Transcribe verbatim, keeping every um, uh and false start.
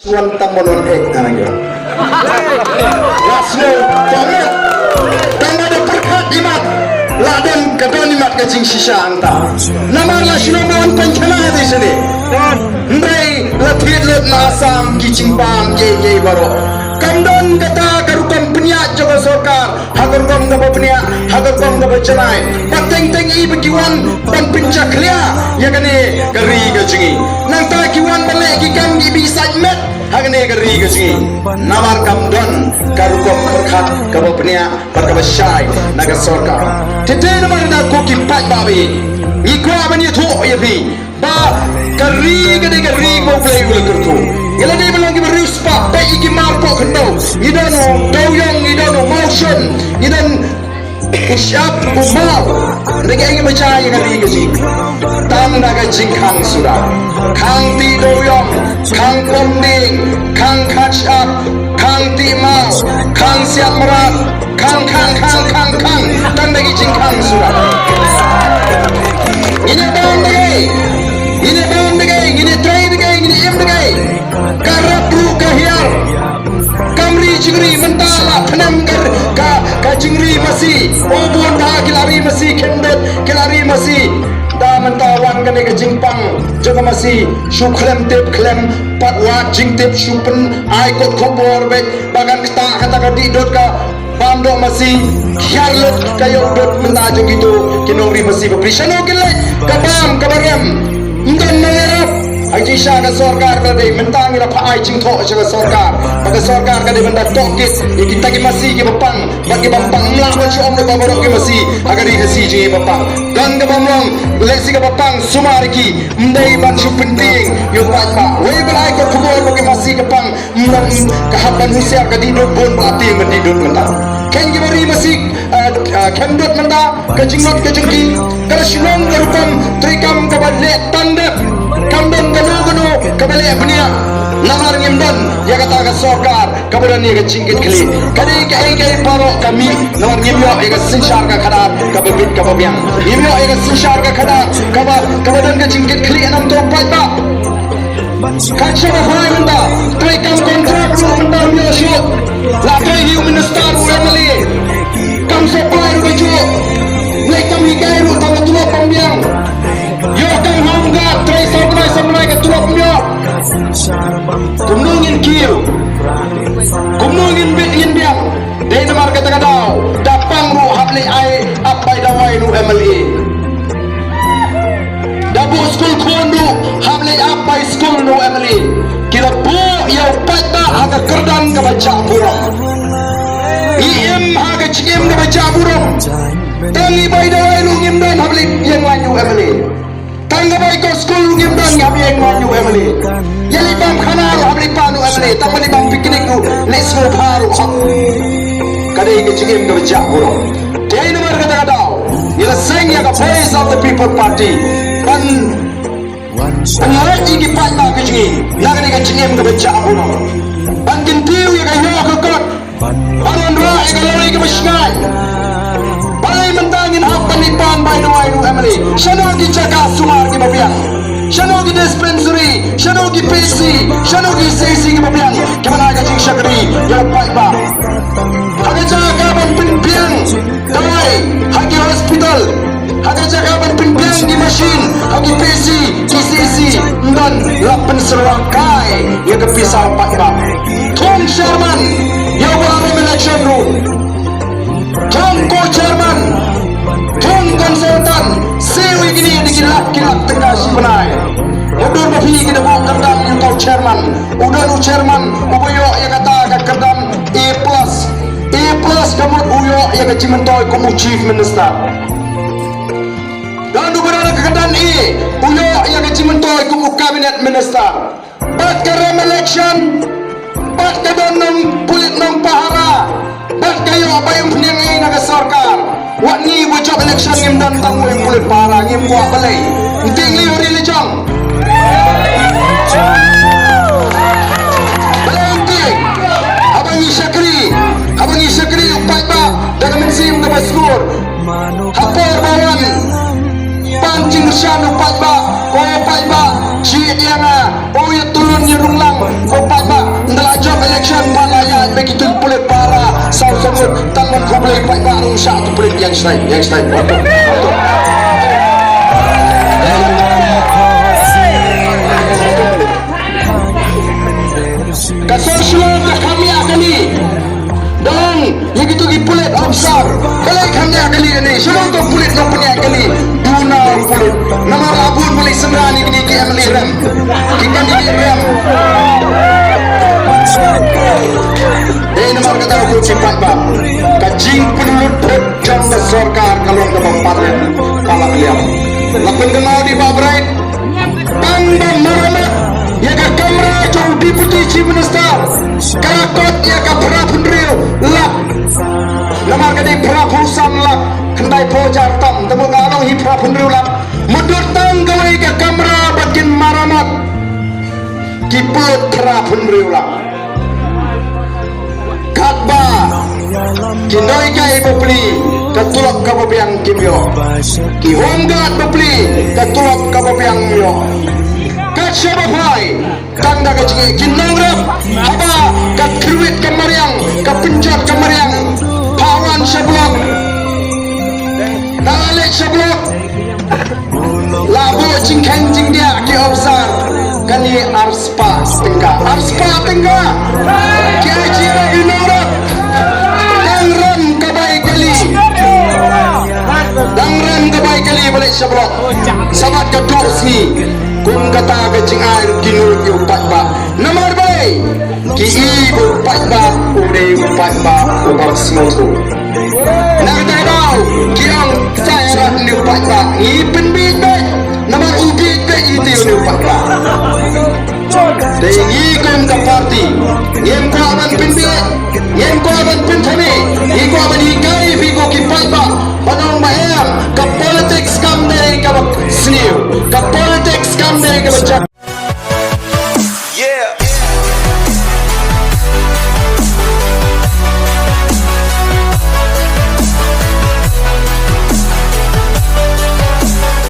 Wan tang ban wan ek na nang yo. La snow tong. Tang ba da pyrkhat imat. La don ka don imat ka jingshisha hangta. Namar la snow ban wan pynkhana de sini. Hynrei la thied lut na Assam ki jingbam ki ki baroh. Kam don kata ka rukom pynïaid jong ka sorkar. Ha ka rukom kaba bniah, ha ka rukom kaba janai. Ba teng teng i ba ki wan ban pynjakhlia ïa kane ka ri ka jong ngi. Nangta ki wan ban leh ki kam ki bishar met ha kane ka ri ka jong ngi. Namar kam don ka rukom pyrkhat kaba bniah bad kaba shai na ka sorkar. Te te namar da ko ki paidbah ba ïeit, ngi kwah ban ïathuh ïa phi ba ka ri ka dei ka ri ba U Blei u la kyrkhu. Ngi la dei ban long kiba riewspah, peit ïa ki mar poh khyndew. Ngi don u Dewiong, ngi don u Mawshun, ngi don u Shyiap, u Maw. Ngi dei ngi ba jia ïa ka ri ka jong ngi. Tang da ka jingkhang suda. Khang tih Dewiong, khang pom dieng, khang khat Shyiap, khang tih Maw, khang siat mrad, khang, khang, khang, khang, khang. Tang da ki jingkhang suda. Ngin ïa bam da kaei? Ngin ïa bam da kaei? Ngin ïa trei da kaei? Ngin ïa im da kaei? Ka rep ruh ka hiar. Kam ri jingri mynta la pynang ka, ka, ka jingri masi. O bun bha ki la ri masi, khyndiat ki la ri masi. Da mynta wan kane ka jingpang jong ka masi, shu khlem tip khlem pat wad jingtip, shu pyn ai kot khubor beit ba kan ktah kata ka dih dud ka bam doh masi. Hiar lut ka ïoh dud mynta jong kito ki nongri masi bapli. Shano ki leit ka bam kaba rem? Ym don nongïarap. Ha jingshisha ka sorkar ka dei mynta ngi la phah ai jingthoh sha ka sorkar ba ka sorkar ka dei ban da tohkit ïa kita ki masi kiba pang bad kiba pang. Ym lah ban shu ong da ba baroh ki masi ha ka ri Khasi jong ngi ba pang. Don kaba ym long, lehse kaba pang sumar ki. Ym dei ban shu pyntieng ïa u paidbah. Wei ban ai ka khubor ba ki masi ka pang. Ym long ka hap ban husiar, ka dih dud bun ba la tieng ban dih dud mynta. Khein kiba ri masi, eh, eh, khein dud mynta, ka jingngot ka jong ki. Ka la shu long ka rukom treikam kaba leh tang dep. Kam don kano kano kaba leh bniah. Namar ngim don ïa kata ka sorkar kaba don ïa ka jingkitkhlieh. Ka dei kaei kaei baroh ka mih namar ngim ïoh ïa ka synshar ka khadar kaba bit kaba biang. Ngim ïoh ïa ka synshar ka khadar kaba, kaba don ka jingkitkhlieh na bynta u paidbah. Ka jingmahai mynta, treikam kontrak ruh mynta ym ïoh shuh. La trei hi u minister u M L A. Kam supply ruh kajuh. Lei kam hikai ruh tang ka tulop pang biang. Ïoh kam hangkat trei saw bnai saw bnai ka tulop ym ïoh. Kumno ngin kiew? Kumno ngin bit ngin biang? Dei namar kata ka daw da pang ruh hap leit ai ap bai dawai na u M L A. Da buh skul khun ruh hap leit ap bai skul na u M L A. Ki la buh ïa u paidbah ha ka kyrdan kaba jah burom. Ngi im ha ka jingim kaba jah burom. Tang ngi bai dawai ruh ngim don hap leit ïeng lain na u M L A. Tang ka bai ka skul ruh ngim don, ngim ïeng ma u M L A. Ïa leit bam khana ruh hap leit pan u M L A. Tang ba leit bam picnic ruh leit sngewbha ruh hap. Ka dei ka jingim kaba jah burom. Dei namar kata ka daw ngi la seng ïa ka Voice of the People Party ban, ban lait ïa ki paidbah ka jingim. Na ka dei ka jingim kaba jah burom ban kyntiew ïa ka ïoh ka kot. Ban wanrah ïa ka lawei kaba shngaiñ. Balei mynta ngin hap ban leit pan bai dawai na u M L A? Shano ki jaka sumar kiba biang? Shano ki dispensary? Shano ki P H C? Shano ki C H C kiba biang kiban ai ka jingshakri ïa u paidbah? Ha ka jaka ban pynbiang dawai ha ki hospital, ha ka jaka ban pynbiang ki machine ha ki P H C, ki C H C, ym don. La pynsyrwa kai ïa ka pisa paidbah. Thung chairman ïa u ba rem election ruh. Thung co-chairman, thung consultant, siew ïa kine da ki lak ki lak tyngka shi bnai. Nga dur ba phi ki da buh kyrdan ïa uto u chairman. U don u chairman uba ïoh ïa kata ka kyrdan A plus. A plus ka mut u ïoh ïa ka jingmyntoi kum u chief minister. Don uba don ka kyrdan A, u ïoh ïa ka jingmyntoi kum u cabinet minister. Bad ka rem election, bad ka don nongpulit nongpahara, bad ka ïoh ba ym pynïeng ei na ka sorkar. Wat ngi ba jop election ngim don tang uwei u pulit pahara, ngim kwah. Balei? Ym tieng lei ha ri la jong. Balei ym tieng? Haba ngi shakri, haba ngi shakri u paidbah da ka mynsiem kaba skur. Ha por ba wan pan jingkyrshan u paidbah, ko paidbah, jied ïa nga, o ïa tulun ïa rung lang, ko paidbah. Yang slide, yang slide. Waktu, waktu. Ka sor shlur ka kham ïa kali. Dang ïa kitu ki pulit officer. Balei kham ïa kali ni? Shlur tu pulit, nongpynïaid kali. Duna pulit. Namar la bun balei sngewbha ïa kine ki M L A rem. Ki candidate rem. Dei namar kata ruh ki paidbah, ka jingpynlut vote jong ka sorkar ka long kaba palat, palat liang. La pynkylla da i Bah Bright, tang ba maramat ïa ka kamra jong u Deputy Chief Minister, ka la kot ïa ka phra phew hynriew lak. Namar ka dei phra phew san lak khyndai phew hajar tam, te mut ka long hi phra phew hynriew lak. Mutdur tang kawei ka kamra ba kin maramat, ki pynlut phra phew hynriew lak. Katba ki nonghikai bapli, ka tulop kaba biang kim ïoh. Ki home guard bapli, ka tulop kaba biang ym ïoh. Kat shaba phai, tang da ka jingeh ki nongrep, haba ka kyrwit ka mariang, ka pynjot ka mariang, pha wan sha block, da la leit sha block, la buh jingkheiñ jingdiah ki officer, kane ar spah tyngka, ar spah tyngka. Ki ai jingeh ïa ki nongrep. Dang rem ka bai kali, dang rem ka bai kali ba leit sha block. Sa bad ka duh sngi, kum kata ka jingai ruh ki nud ïa u paidbah. Namar balei? Ki i ba u paidbah u dei u paidbah uba sngewthuh. Na kata ka daw ki ong, sa ïarap ïa u paidbah, ngi pynbieit beit. Namar u bieit beit ïa u paidbah. Te ngi kum ka party ngim kwah ban pynbieit, ngim kwah ban pynthame